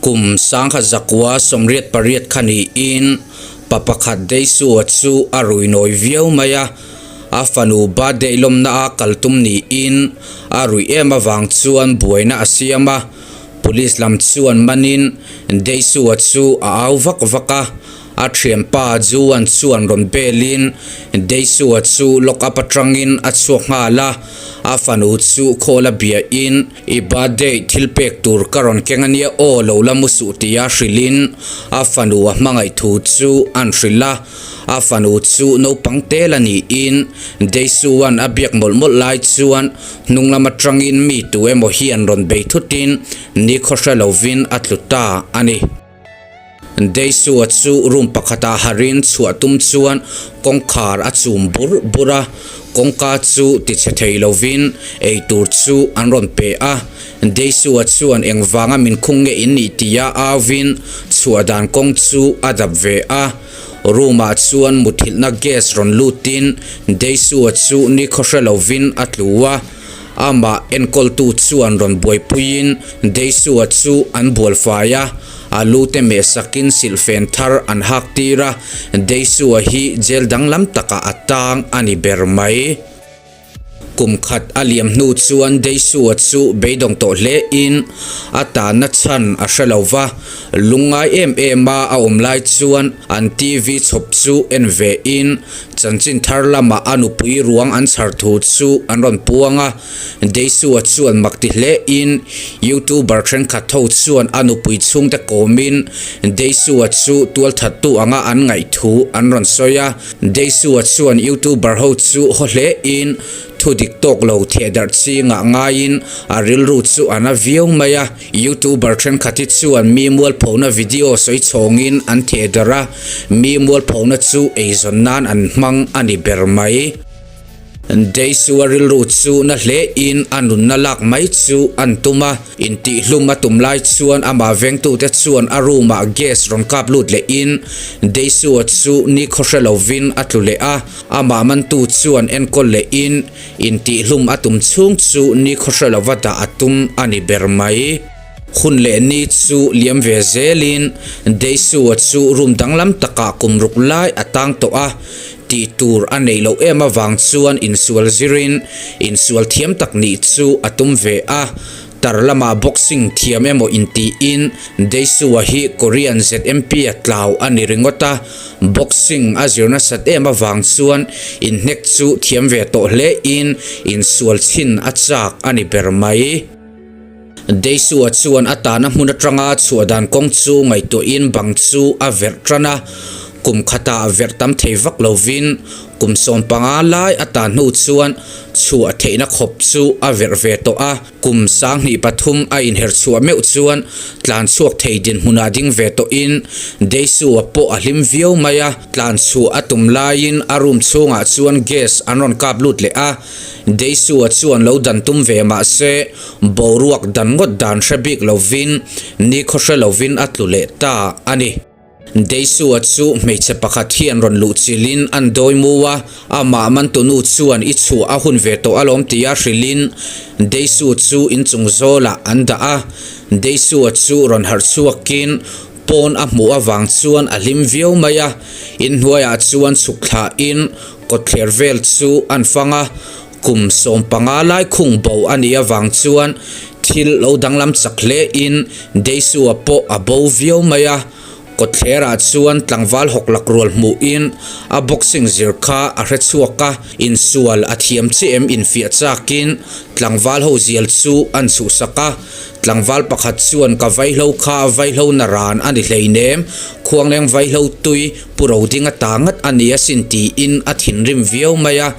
Kum 1988 kha niin pa pakhat Deisua chu a rui nawi viau mai a, a fanu birthday lawmna a kal tum niin a ruih em avang chuan buaina a siam a, police lam chuan manin Deisua chu a au vak vak a, a thianpa Juan chuan rawn belin Deisua chu lock up atangin a chhuak nghal a, a fanu chu khawl a biahin I birthday thil pek tur ka rawn keng ania aw lo la mu suh tia hrilhin a fanu a hmangaih thu chu an hrilh a, a fanu chu naupang tel a niin Deisuan a biak mawlh mawlh lai chuan hnung lam atangin mi tu emaw hian rawn bei thutin nikhaw hre lovin a tlu ta a ni. Deisua chu room pakhatah harin chhuah tum chuan kawngkhar a chum bur bur a, kawngka chu ti chhe thei lovin eitur chu an rawn pe a. Deisua chuan engvanga min khung nge in nih tia auvin chhuah dan kawng chu a dap ve a. Room ah chuan muthilhna gas rawn lutin Deisua chu nikhaw hre lovin a tlu a. Amah enkawltu chuan rawn buaipuiin Deisua chu an bualfai a, a lu te meh sakin silhfen thar an hak tir a, Deisua hi jail danglam takah a tang a ni ber mai. Kum khat a liam hnu chuan Deisua chu beidawng tawh hlein a tanna chhan a hre lo va, lungngai em em a a awm lai chuan an TV chhawp chu en vein Chanchin thar lamah a nupui ruang an chhar thu chu an rawn puang a, Deisua chuan mak ti hlein YouTuber thenkhat ho chuan a nupui chhungte kawmin Deisua chu tualthattu anga an ngaih thu an rawn sawi a. Deisua chuan YouTuber ho chu haw hlein Thu dik tawk lo theh darh chingah ngaiin a rilru chu a na viau mai a, YouTuber thenkhat hi chuan mi mualphona video sawi chhawngin an theh darh a, mi mualphona chu eizawn nan an hmang a ni ber mai. Deisua rilru chu na hlein a nunna lak mai chu an tum a, intihhlum a tum lai chuan amah vengtute chuan a room ah gas rawn kap lut lehin Deisua chu nikhaw hre lovin a tlu leh a, Amah mantu chuan enkawl leh in intihhlum a tum chhung chu ni khawhre lova dah a tum a ni ber mai. Hun leh ni chu liam ve zelin Deisua chu room danglam takah kum ruk lai a tang tawh a, tih tur a neih loh em avang chuan insual zirin insual thiam tak nih chu a tum ve a. Tar lamah boxing thiam emaw intiin Deisua hi Korean ZMP a tlau a ni ringawt a, boxing a zir nasat em avang chuan inhnek chu thiam ve tawh hlein insual chhin a chak a ni ber mai. Deisua chuan a tahna hmun atanga chhuah dan kawng chu ngaihtuahin bang chu a verh tan a, kum khatah verh tam thei vak lovin kum 15 lai a tah hnu chuan chhuah theihna khawp chu a verh ve tawh a, kum 23 a inher chhuah meuh chuan tlan chhuak thei dinhmunah ding ve tawhin Deisua pawh a hlim viau mai a, tlan chhuah a tum laiin a room chhungah chuan gas an rawn kap lut leh a, Deisua chuan lo dan tum ve mah se boruak dan ngawt dan hre bik lovin nikhaw hre lovin a tlu leh ta a ni. Deisua chu hmeichhe pakhat hian rawn luh chilhin an dawi mu a, amah mantunu chuan i chhuah a hun ve tawh alawm tia hrilhin Deisu chu inchung zawlah an dah a. Deisua chu rawn harh chhuakin pawn a hmuh avang chuan a hlim viau mai a, inhnuaiah chuan chhuk thlahin kawtthler vel chu an fang a, kum 15 lai khung bo a nih avang chuan thil lo danglam chak hlein Deisua pawh a bo viau mai a, kawtthlerah chuan tlangval hawk lak rual hmuhin a boxing zir kha a hre chhuak a, insual a thiam chiah em infiah chakin tlangval ho zial chu an chhuhsak a, tlangval pakhat chuan ka vaihlo kha vaihlo na ran a ni hleinem, khuangleng vaihlo tui Pu Rodinga ta ngat a ni asin tiin a thinrim viau mai a,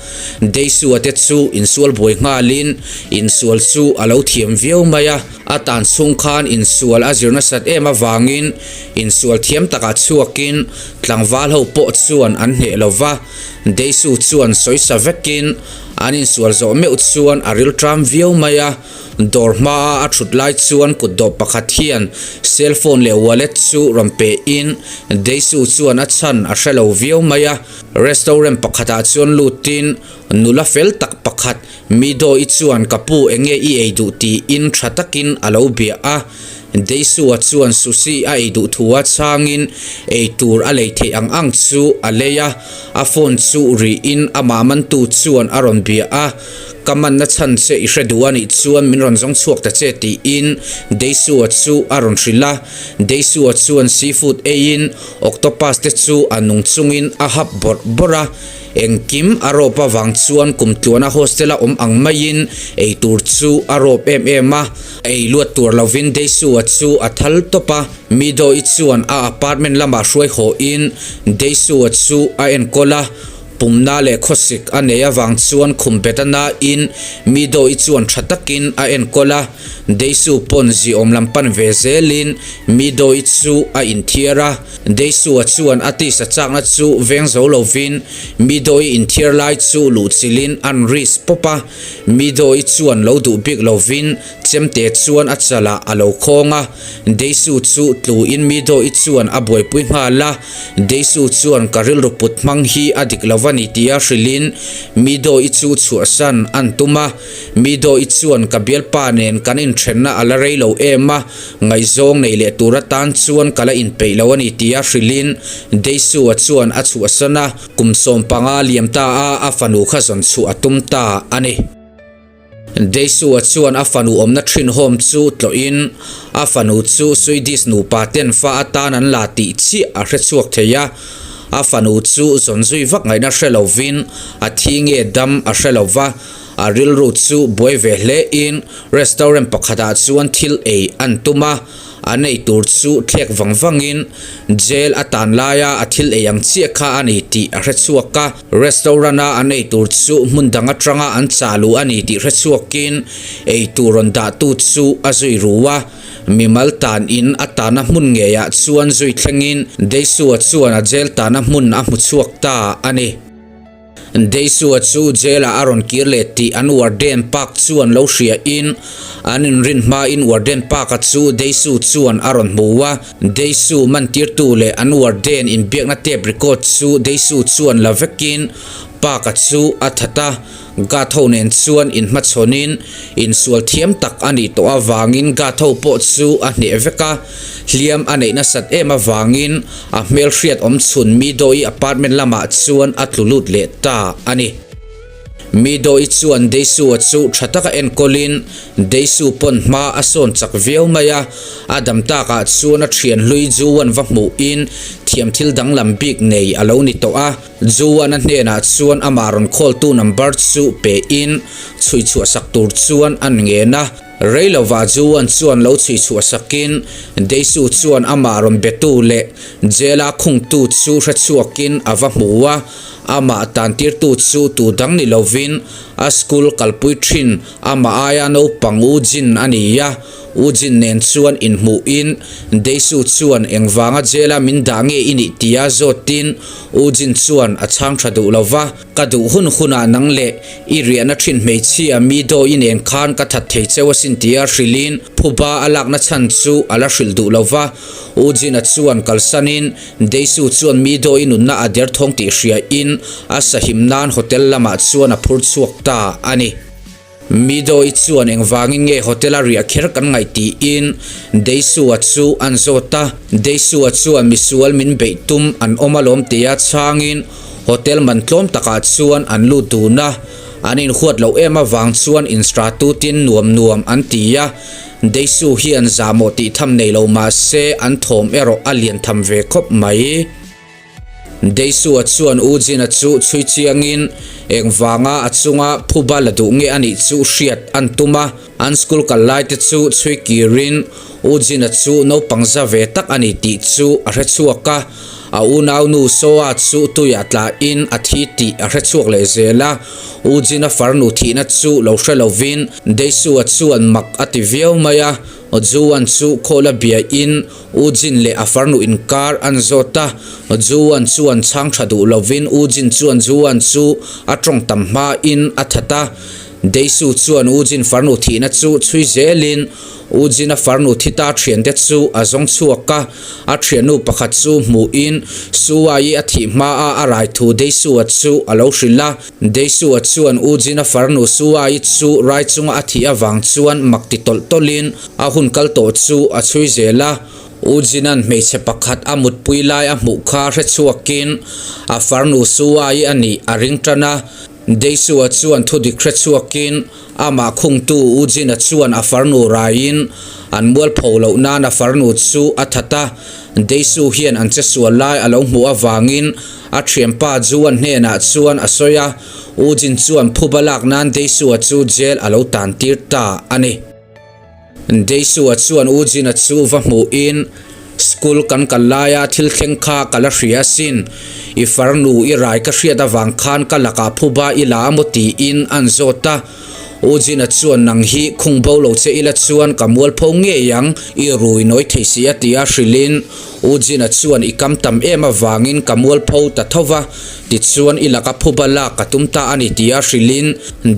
Deisua te chu insual buai nghalin insual chu a lo thiam viau mai a, a tan chhung khan insual a zir nasat em avangin insual thiam takah chhuakin tlangval ho pawh chuan an hneh lo va, Deisu chuan sawisa vekin an insual zawh meuh chuan a rilṭam viau mai a. Dawr hmaa a thut lai chuan kutdawh pakhat hian cell phone leh wallet chu rawn pe in Deisu chuan a chhan a hre lo viau mai a. Restaurant pakhatah chuan lutin nula fel tak pakhat Mido-i chuan ka pu enge i ei duh tiin tha takin a lo bia a. Daisua chuan sushi a ei duh thu a chhangin ei tur a lei theih ang ang chu a lei a, a phone chu rihin amah mantu chuan a rawn bia a, Ka manna chhan che i hre duh a nih chuan min rawn zawng chhuak ta che tiin Daisua chu a rawn hrilh a. Daisua chuan seafood eiin octopus te chu a nung chungin a hap bawrh bawrh a. Engkim a rawp avang chuan kum tluana hostel a awm ang maiin ei tur chu a rawp em em a, ei luat tur lovin Daisua chu a thal tawp a, Mido-i chuan a apartment lamah hruai hawhin Daisua chu a enkawl a, pumna leh khawsik a nei avang chuan khum bet a nain Mido-i chuan tha takin a enkawl a, Daisu pawn ziawm lam pan ve zelin Mido-i chu a inthiar a. Daisua chuan a tisa chakna chu veng zo lovin Midoi inthiar lai chu luhchilhin an risk pawp a, Midoi chuan lo duh bik lovin chemte chuan a chalah a lo khawng a, Daisu chu tluin Midoi chuan a buaipui nghal a, Daisu chuan ka rilru put hmang hi a dik lo a ni tia hrilhin Midoi chu chhuahsan an tum a, Midoi chuan ka bialpa nen kan inthenna a la rei lo em a, Ngaihzawng nei leh tur atan chuan ka la inpeih lo a ni tia hrilhin Daisua chuan a chhuahsan a, kum 15 liam ta a a fanu kha zawn chhuah a tum ta a ni. Daisua chuan a fanu awmna thin home chu tlawhin a fanu chu Swedish nupa ten fa atan an la tih chiah a hre chhuak thei a, a fanu chu zawn zui vak ngaihna hre lovin a thi nge dam a hre lova, A rilru chu buai ve hle in restaurant pakhat ah chuan thil ei an tum a, an ei tur chu thlek vang vang in jail a tan lai a a thil ei ang chiah kha a ni tih a hre chhuak a, restaurant a an ei tur chu hmun dang atanga an chah luh a ni tih hre chhuak in ei tur rawn dah tu chu a zui ru a, mimal tan in a tahna hmun ngei ah chuan zui thleng in Daisua chuan a jail tahna hmun a hmu chhuak ta a ni. Daisua chu jail-ah a rawn kir leh tih an warden Park chuan lo hria in an inrin hmain warden Park-a chu Daisu chuan a rawn hmu a. Daisu mantirtu leh an warden inbiakna tape record chu Daisu chuan la vekin Park-a chu a that a. Guard ho nen chuan inhmachhawnin insual thiam tak a nih tawh avangin guard ho pawh chu a hneh vek a. Hliam a neih nasat em avangin a hmelhriat awm chhun Midoi apartment lamah chuan a tlu lut leh ta a ni. Midoi chuan Daisua chu tha taka enkawlin Daisu pawn hma a sawn chak viau mai a, a dam takah chuan a thian hlui Juan va hmuhin thiam thil danglam bik nei a lo ni tawh a. Juan a hnenah chuan amah rawn khawltu number chu pein chhui chhuahsak tur chuan a ngen a. Rei lovah Juan chuan lo chhui chhuah sakin Daisu chuan amah rawn betu leh jail-a khungtu chu hre chhuakin a va hmu a, amah tantirtu chu tu dang ni lovin a school kalpui thin amah aia naupang U Jin a ni a, U Jin nen chuan inhmuhin Daisu chuan engvanga jail-a min dah nge i nih tia zawtin U Jin chuan a chhang tha duh lova. Ka duh hun hunah nang leh i riahna thin hmeichhia mi daw i nen khan ka that thei cheu asin tia hrilhin phuba a lakna chhan chu a la hrilh duh lo va. U Jin-a chuan kalsanin Daisu chuan mi daw i nunna a derthawng tih hriain a sahim nan hotel lamah chuan a phur chhuak ta a ni. Midoi chuan engvangin nge hotel a riah kher kan ngaih tiin Daisua chu an zawt a, Daisua chuan misual min beih tum an awm alawm tia chhangin hotel man tlawm takah chuan an lut dun a, an inhuat loh em avang chuan instratutin nuam nuam an ti a, Daisu hian zahmawh tih tham nei lo mahse an thawm erawh a lian tham ve khawp mai. Daisua chuan U Jin-a chu chhui chiangin engvanga a chunga phuba la duh nge a nih chu hriat an tum a, an school kal lai te chu chhui kirin U Jin-a chu naupang za ve tak a ni tih chu a hre chhuak a, a unaunu Soa chu tuiah tlahin a thi tih a hre chhuak leh zel a, U Jin-a farnu thihna chu lo hre lovin Daisua chuan mak a ti viau mai a, Juan chu khawla biain U Jin leh a farnu inkar an zawt a, Juan chuan chhang tha duh lovin U Jin chuan Juan chu a tawng tam hmain a that a. Dae-su chuan Ujin farnu thihna chu chhui zelin Ujin-a farnu thi ta thiante chu a zawng chhuak a, a thiannu pakhat chu hmuhin Su-a-i a thih hmaa a rai thu Dae-su-a chu a lo hrilh a. Dae-su-a chuan Ujin-a farnu Su-a-i chu rai chunga a thih avang chuan mak ti tawlh tawlhin a hun kal tawh chu a chhui zel a. Ujin-a'n hmeichhe pakhat a mutpui lai a hmuh kha hre chhuakin a farnu Su-a-i a nih a ring tan a. Dae-su-a chuan thudik hre chhuakin amah khungtu Ujin-a chuan a farnu raiin an mualpho loh nan a farnu chu a that a. Dae-su hian an che sual lai a lo hmuh avangin a thianpa Juan hnenah chuan a sawi a, Ujin chuan phuba lak nan Dae-su-a chu jail a lo tan tir ta a ni. Dae-su-a chuan Ujin-a chu va hmuhin, School kan kal laia thil thleng kha ka la hria asin. I farnu i rai ka hriat avang khan ka lakah phuba i la a maw tiin an zawt a. Ujin-a chuan nang hi khung bo lo che ila chuan ka mualpho ngei ang, i rui nawi thei si a ti a hrilhin Ujin-a chuan i kam tam em avangin ka mualpho ta tho va, tichuan i laka phuba lak ka tum ta a ni ti a hrilhin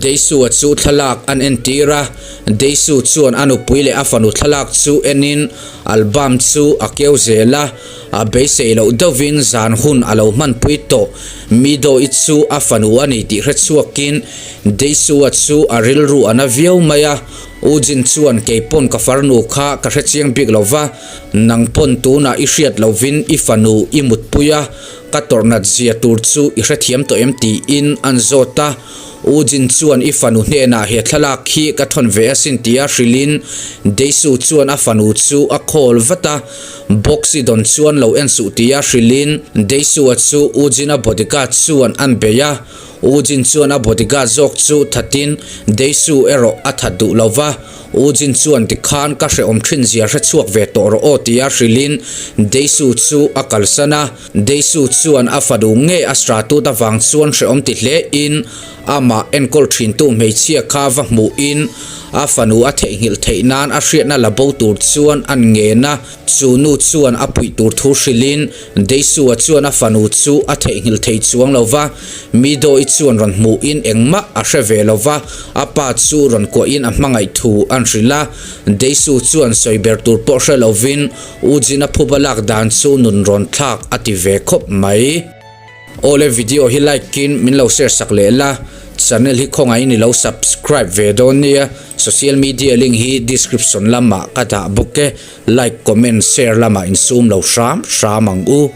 Dae-su-a chu thlalak an entir a. Dae-su chuan a nupui leh a fanu thlalak chu enin album chu a keu zel a, a beisei loh deuhvin zan hun a lo hmanpui tawh. Mido-i chu a fanu a ni tih hre chhuakin Dae-su-a chu a rilru a na viau mai a, U Jin chuan kei pawn ka farnu kha ka hre chiang bik lo va, nang pawn tunah i hriat lovin i fanu i mutpui a, ka tawrh nat zia tur chu i hrethiam tawh em tiin an zawt a. U Jin chuan i fanu hnenah he thlalak hi ka thawn ve asin tia hrilhin Dae-su chuan a fanu chu a call vat a, Boxi dawn chuan lo en suh tia hrilhin Dae-su-a chu U Jin-a bodyguard chuan an bei a, U Jin chuan a bodyguard zawk chu thatin Dae-su erawh a that duh lo va, U Jin chuan tikhan ka hrehawm thin zia hre chhuak ve tawh rawh aw tia hrilhin Dae-su chu a kalsan a. Dae-su chuan a fanu ngei a stratut avang chuan hrehawm ti hle in amah enkawl thintu hmeichhia kha va hmuh in a fanu a theihnghilh theih nan a hriatna la bo tur chuan an ngen a, chu nu chuan a puih tur thu hrilh in Dae-su-a chuan a fanu chu a theihnghilh thei chuang lo va, Mido-i chuan rawn hmuh in engmah a hre ve lo va, a pa chu rawn kuah in a hmangaih thu an hrilh a, Dae-su chuan sawi ber tur pawh hre lo vin U Jin-a phuba lak dan chu nun rawn thlak a ti ve khawp mai. Awle video hi like in min lo share sak leh la, channel hi khawngaihin i lo subscribe ve dawn nia, social media link hi description lamah ka dah bawk e, like comment share lamah insum lo hram hram ang u.